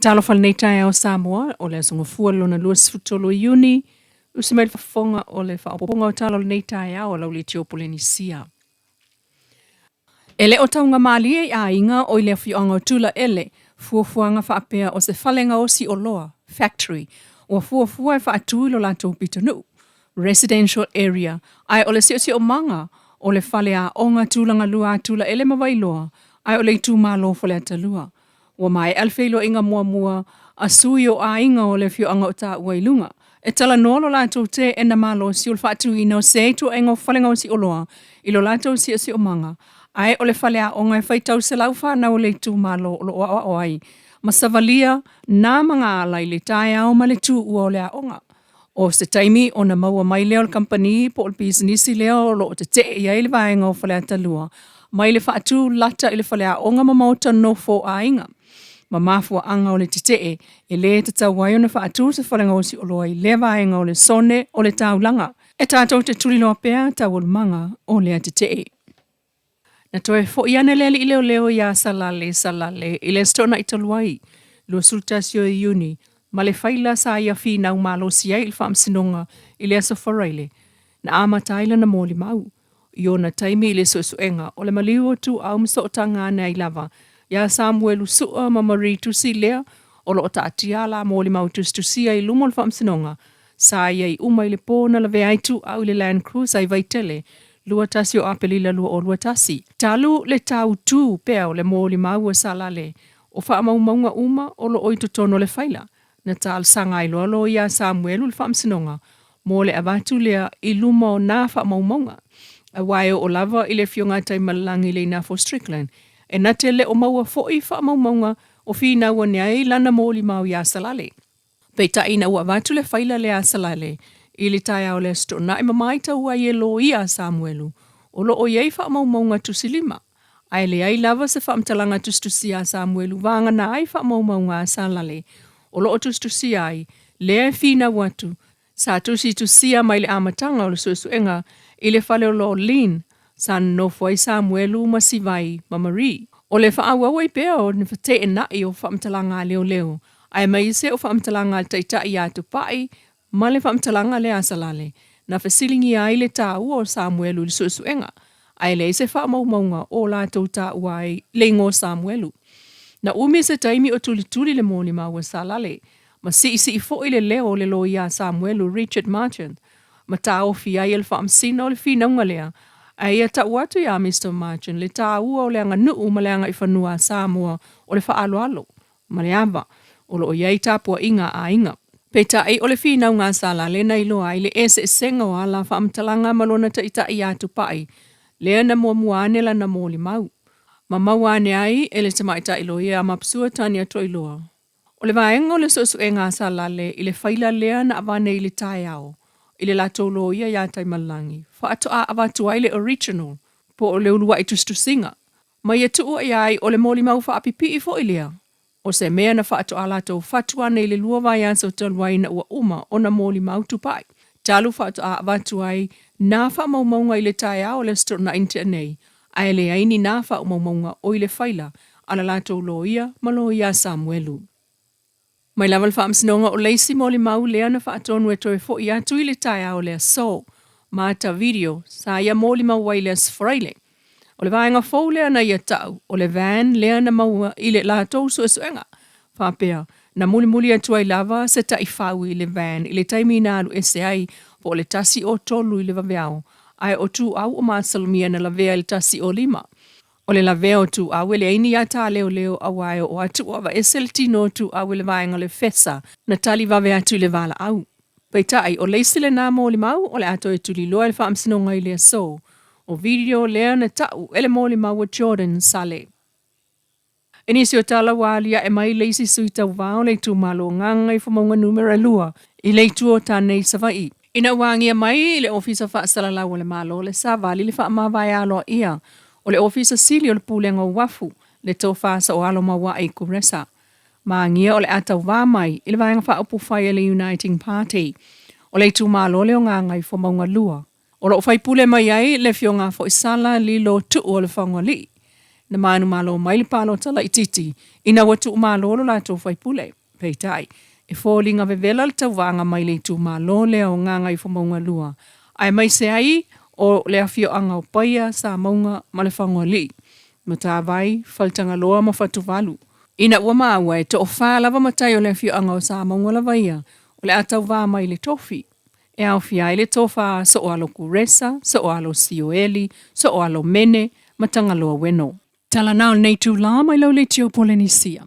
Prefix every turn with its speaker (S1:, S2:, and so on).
S1: Talofa lenei taeao Samoa, o le aso Gafua lona 23 o Iuni, usi mai le faafofoga o le faaopoopoga o tala o lenei taeao a Lauli Tio Polenisia. E le o taugamalie i aiga o i le afioaga o Tulaele fuafuaga faapea o se fale gaosi oloa, factory, ua fuafua e faatu i lo latou pitonuu, residential area, ae o le siosiomaga o le faleaoga tulagalua a Tulaele ma Vailoa, ae o le itumalo o Faleata 2. Ua maea le feiloaiga muamua a sui o aiga o le afioaga o taua i luga. E talanoa lo latou teena malosi o le faatuina o se ituaiga o fale gaosi oloa i lo latou siosiomaga, ae o le faleaoga e faitau 100 fanau o le itumalo o lo o aoao ai ma savalia na magaala i le taeao ma le tuua o le aoga. O se taimi ona maua mai lea o le kamupani po o le pisinisi lea o lo o tetee i ai le vaega o Faleata 2 mai le faatu lata i le faleaoga ma maota nofo o aiga. Ma mafuaaga o le tetee e le tatau ai ona faatu se fale gaosi oloa i lea vaega o le sone o le taulaga. E tatou te tuliloa pea taualumaga o lea tetee. Na toe foi ane le alii leoleo iā Salale Salale i le Aso Toonai talu ai, 21 o Iuni, ma le faila sa ia finau malosi ai i le Faamasinoga i le Aso Faraile, na amata ai lana molimau. I ona taimi i le suesuega o le maliu o Tuuau ma sootaga ane ai lava iā Samuelu Sua ma Marie Tusi lea o lo o taatia a la molimau tusitusia i luma o le Faamasinoga, sa i ai uma i le po na lavea ai Tuuau i le Land Cruiser i Vaitele, 21 o Aperila 2021. Talu le tau tu pea o le molimau a Salale, o faamaumauga uma o lo o i totonu o le faila, na talosaga ai loa loia a Samuelu i le Faamasinoga mo le avatu lea i luma o nā faamaumauga. Aua e oo lava i le Afioga a Taimalelagi Leinafo Strickland, e na te le o maua foi faamaumauga o finau ane ai lana molimau iā Salale. Peitai ina ua avatu le faila lea a Salale i le taeao o le Aso Toonai ma maitau ai e loia a Samuelu, o lo o i ai faamaumauga tusilima, ae leai lava se faamatalaga tusitusia a Samuelu vagana ai faamaumauga a Salale o lo o tusitusia ai lea e finau atu sa tusitusia mai le amataga o le suesuega i le fale o Lorleen sa nonofo ai Samuelu ma Sivai ma Marie. O le faaauau ai pea o ni feteenai o faamatalaga a leoleo aemaise o faamatalaga a le taitai ia Tupai ma le faamatalaga lea a Salale, na fesiligia ai le taua o Samuelu i le suesuega, ae leai se faamaumauga o latou taua ai le igoa o Samuelu. Na umi se taimi o tulituli le molimau a Salale, ma siisii foi le leo o le loia a Samuelu, Richard Marchant, ma taofi ai e le faamasino le finauga lea, ae ia tau atu iā Mister Marchant le taua o le aganuu ma le agaifanua a Samoa o le faaaloalo ma le ava o lo o i ai tapuaiga a aiga. Peitai, o le finauga a Salale na iloa ai le eseesega o ala faamatalaga ma lona taitai iā Tupai, lea na muamua ane lana molimau. Ma maua ane ai e le tamaitai loia a Mapsua Tania Toiloa. O le vaega o le suesuega a Salale i le faila lea na avane i le taeao i le latou loia iā Taimalelagi, faatoa avatu ai le original po o le uluai tusitusiga ma ia tuua i ai o le molimau faapipii foi lea o se mea na faatoa latou fatu ane i le lua vaiaso talu ai ina ua uma ona molimau Tupai talu faatoa avatu ai nā faamaumauga i le taeao o le Aso Toonai na tea nei, ae leai ni nā faaumaumauga o i le faila a la latou loia ma loia a Samuelu. Mai lava le faamasinoga o le isi molimau lea na faatonu e toe foi atu i le taeao o le aso. Mata video sa ia molimau ai i le Aso Faraile. O le vaega fou lea na ia tau, o le van lea na maua i le latou suesuega. Faapea, na mulimuli atu ai lava se taifau i le van i le taimi na alu ese ai po o le 1:03 i le vaveao, ae o Tuau o masalomia na lavea i le 1:05. O le lavea o Tuau e leai ni ata a leoleo aua e oo atu ua aveese le tino o Tuau e le vaega o le Fesa na tali vave atu i le valaau. Peitai, o le isi lena molimau o le a toe tuliloa e le Faamasinoga i le aso. O video lea na tau e le molimau a Jordan Sale. I nisi o tala ua aliae mai le isi sui tauva o le itumalo Gagaifomauga Numera 2 i le itu o Tane i Savaii. Ina ua agia mai i le Ofisa Faasalalau a le Malo le Savali le faamavae aloaia o le Ofisa Sili o le Pulega o Uafu, le Tofa Saoalo Maua'i Kuresa, ma agia o le a tauva mai i le Vaega Faaupufai a le Uniting Party o le itumalo lea o Gagaifomauga 2. O lo o faipule mai ai le Afioga Foisala Lilo Tuu o Lefagoalii. Na manumalo mai le palota laitiiti ina ua tuumalo lo latou faipule. Peitai, e foliga vevela le tauvaga mai le itumalo lea o Gagaifomauga 2, aemaise ai o le afioaga o Paia, Samauga ma Lefagoalii, Matavai, Faletagaloa ma Fatuvalu. Ina ua maua e toafa lava matai o le afioaga o Samauga lava ia o le a tauva mai i le tofi, e aofia ai le tofa Sooalo Kuresa, Sooalo Sioeli, Sooalo Mene ma Tagaloa Ueno. Tala na o lenei itulā mai lau leitio Polenisia.